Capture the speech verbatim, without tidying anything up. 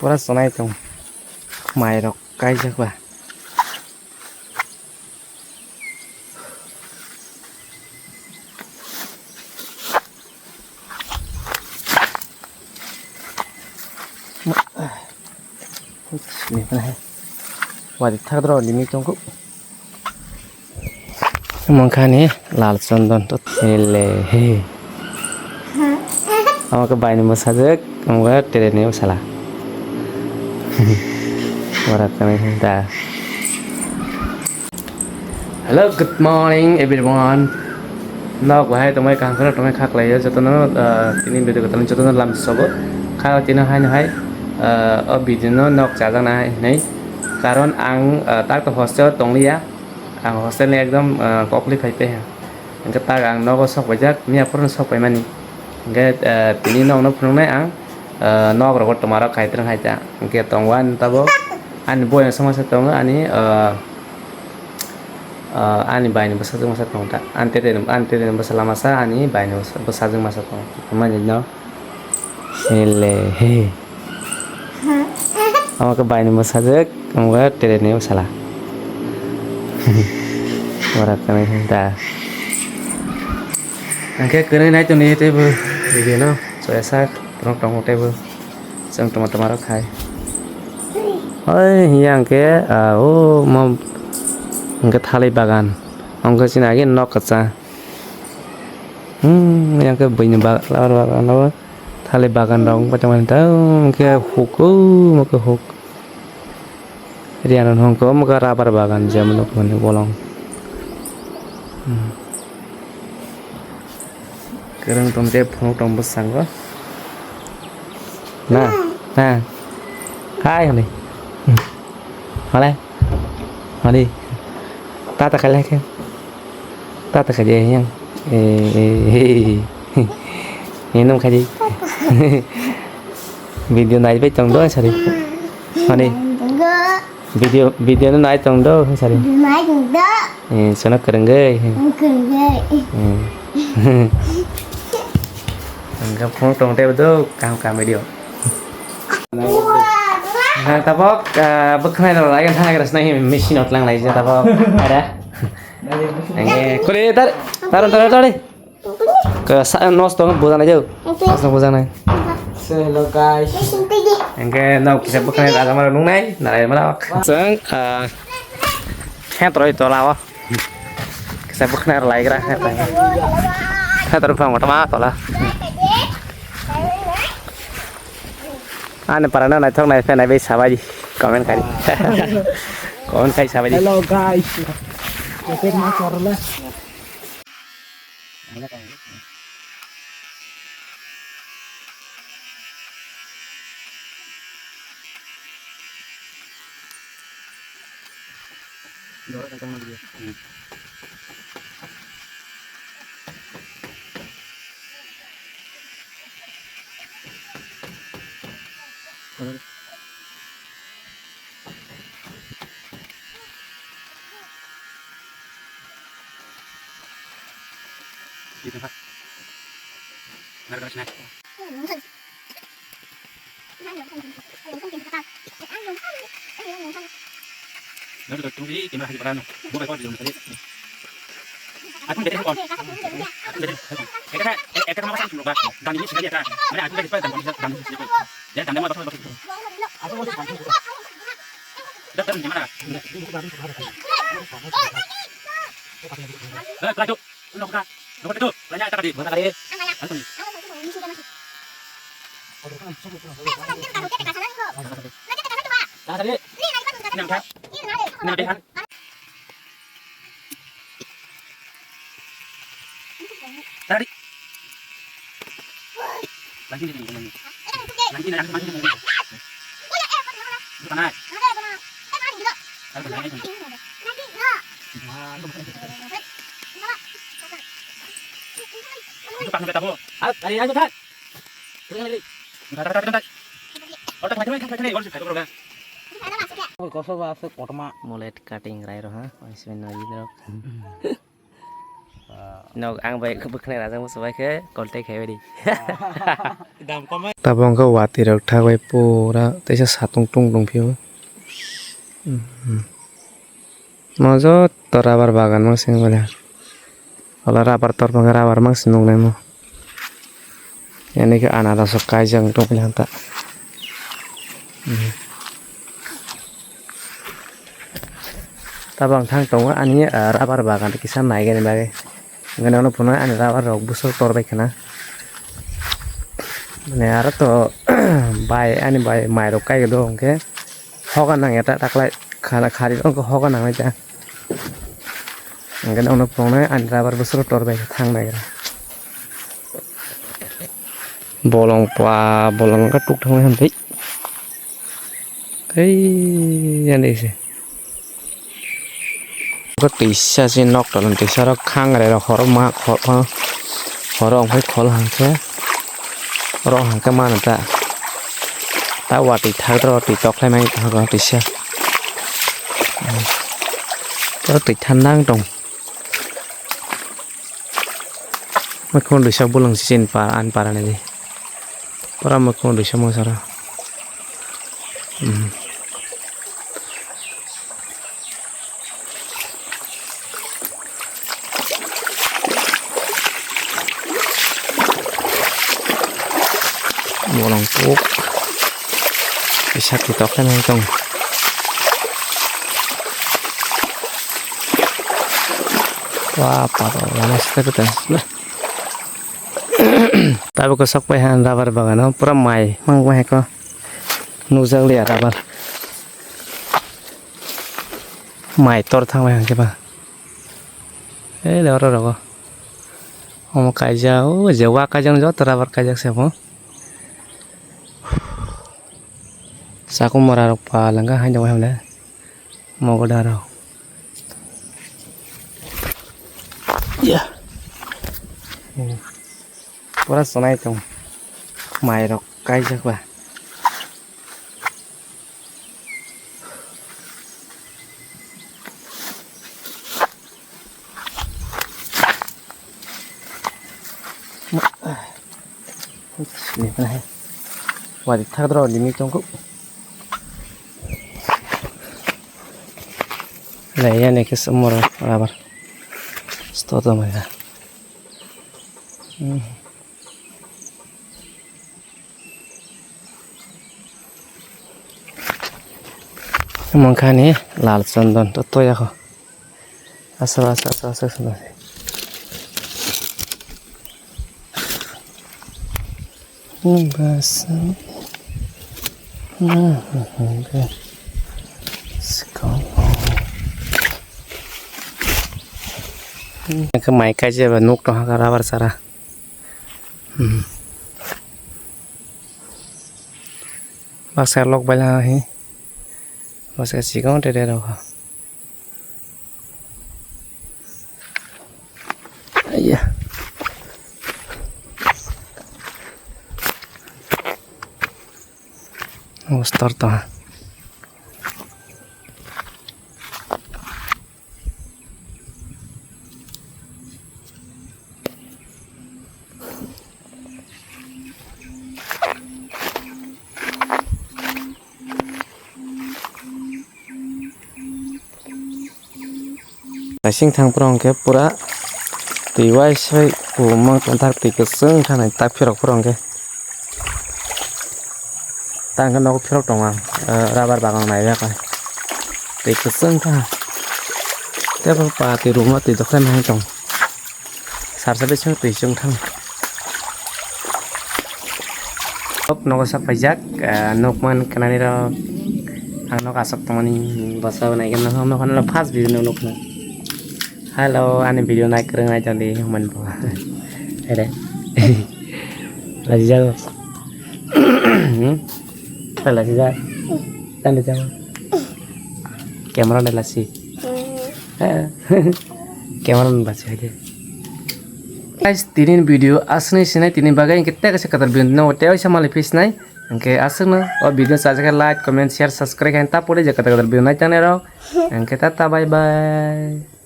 Pura chonai tong. Mairok kaijak ba. Wadi thakdro limi tongkuk. Mangkha ni lal chondon to thele he. Amo ke bai ni bwsajwk, amo ke tere ni bwsala. Ora kani da. Hello, good morning everyone. Nok bahai tongmai kaham kheno tongmai kha khlaiyo jotono, ah, tini video kwtal jotono lam sobo. Kha tini hai hai, ah, o video no nok chajak na hai hinai. Karon ang, ah, tak to hostel tongliya. Ang hostel ni ekdom, ah, kokli phai pe ha. Hingke tak ang nogo sok paijak, miya phuru sok paimani. Hingke, ah, tini nokno phunuknai ang, ah, nok rogo twma rok kaitorong hai ta. Hingke tongo ani tabok, ani boyang songma se tongo, ani, ah, ah, ani bai ni bwsajwk masa tongo ta. Ani tete ni, ani tete ni bwsala masa, ani bai ni bwsa-, bwsajwk masa tongo. Mani no. Ele he. Amo ke bai ni bwsajwk, amo ke tere ni bwsala. Ora kani da. Angke kene nai toni tebo. Video no. Soya sak, torok tongo tebo. Chwng toma toma rok khai. Oi, hiya angke, ah, o mo, angke thalai bagan. Angke sini agi nok kacha. Hmm, yang ke buini ba-, flower bagan abo. Thali bagan rok wng paitongmani ta, hmm, hwnkhe huk, oh, hwnkhe huk. Riyan hwnkhe omo khe rubber bagan, jemon nukmani bolong. Hmm. Kwrwng tongte phunuk tong bwskango. Na, na. Hai, hwnwi. Hmm. Hale. Hadi. Tata khailai khe. Tata khaje yang. Eh, eh, eh. Enam khaje. Video nai bai tong do sari. Hadi. Video, video no nai tong do sari. Nai tong do. Eh, sono kwrwngwi. Kwrwngwi. Eh. Hingke phone tong tebo do, kaham kaham video. Nah, tabok, ah, bwkhanai rok lai thang gra snai machine ot lang lai je tabok. Ada. Hingke kuli tar, tar, tar, tar. Ke sa nos tong bujang nai jo. Nos tong bujang nai. So hello guys. Hingke nok kisa bwkhanai raja maro nungnai, narai maro. Chwng, ah, khetroi tola o. Kisa bwkhwnai rwlaigra khe tong. Khe tong phang kotorma tola. Ani para no naithok nai phenai bai sabai di comment khai. Comment khai sabai di. Hello guys. Kotorma korla. Mullet cutting rai rw ha, oisme nai rok. Nok ang bai bwkhwnai rajak muchung bai khe contact khai bai di. Tabok wngkha watwi rok thagwi pura teisa satung tung tong phio. Mo joto rubber bagan mang sini bole. Ola rubber tor pang rubber mang sini nuknai mo. Yani khe anaros rok kaijak tong phili hanta. Tabang thang tongo ani rubber bagan kisa naigani bagwi. Hwnkhe nono phunuknai ani rubber rok bwswk tor bai khna. Mane aro to bai ani bai mai rok kai do hwnkhe hoga nang ya ta taklai khana khari rok hoga nang ta. Hwnkhe nono phunuknai ani rubber bwswk tor bai thang nai. Bolong pa bolong ka tuk thang hwn tei. Ei yani se. Ko tisa si nok tolon tisa rok khang re rok horo ma horo horo ongkhai khol hangkhe oro hangkhe mano ta ta watwi thak rok twi tok khlai mai tisa oro twi thandang tong. Mokon risa bolong si chini pa ani para ni di. Pura mokon risa mo sara. Hmm. Bolong puk. Bisa kita kan tong. Wah, apa apa lama sih tapi tas. Tabuk kosok pai han rubber bagano pura mai mang bai ko nujak liya rubber mai tor thang bai hangke ba ei le oro rogo omo kaijak o je wa kaijak joto rubber kaijak se bo. Chakung mora rok pal wngkha haino hwnle mogoda rok. Ya. Pura chwnai tong mai rok kaijak ba. Wadi thakdro limi tongkuk. Lai yani kisa moro abar. Sto to maya. Hmm. Mangkani lal chondon to toya ho. Asa asa asa asa asa. Basa. Mai kaijeba nuk tong haka rubber sara. Hmm. Baksa lok bai lana hi. Baksa chikon tere rok. Aiya. Bostor to. Naising thang phuru hwnkhe pura twi uaisai kubungma tongthar twi kwchwng thani tak phirok phuru hwnkhe. Tang khe nogo phirok tongo ang, eh, rubber bagan naijakha. Tei kwchwng kha. Tei bo pa twi rukma twi dokhai nai tong. Sarsa bising twi chwng thang. Nok nogo sak paijak, eh, nukman khnani rok. Ang nok asok tongmani bwsa nai khe nono first video no nukna. Hello, ani video nai kwrwng nai tong di, hwnmani bo. Ere. Lajijak. Hmm? Lajijak. Tande jama. Camera nai lasi. Camera nai lasi hai de. Guys, tini video aswkni sinai tini bagwi hwnkhe tei kaisa kwtal video no tei waisa malai phi sinai. Hwnkhe aswkno o video chajakhe like, comment, share, subscribe khe tapore je kwtal kwtal video nai tangnai rok. Hwnkhe tata bye bye.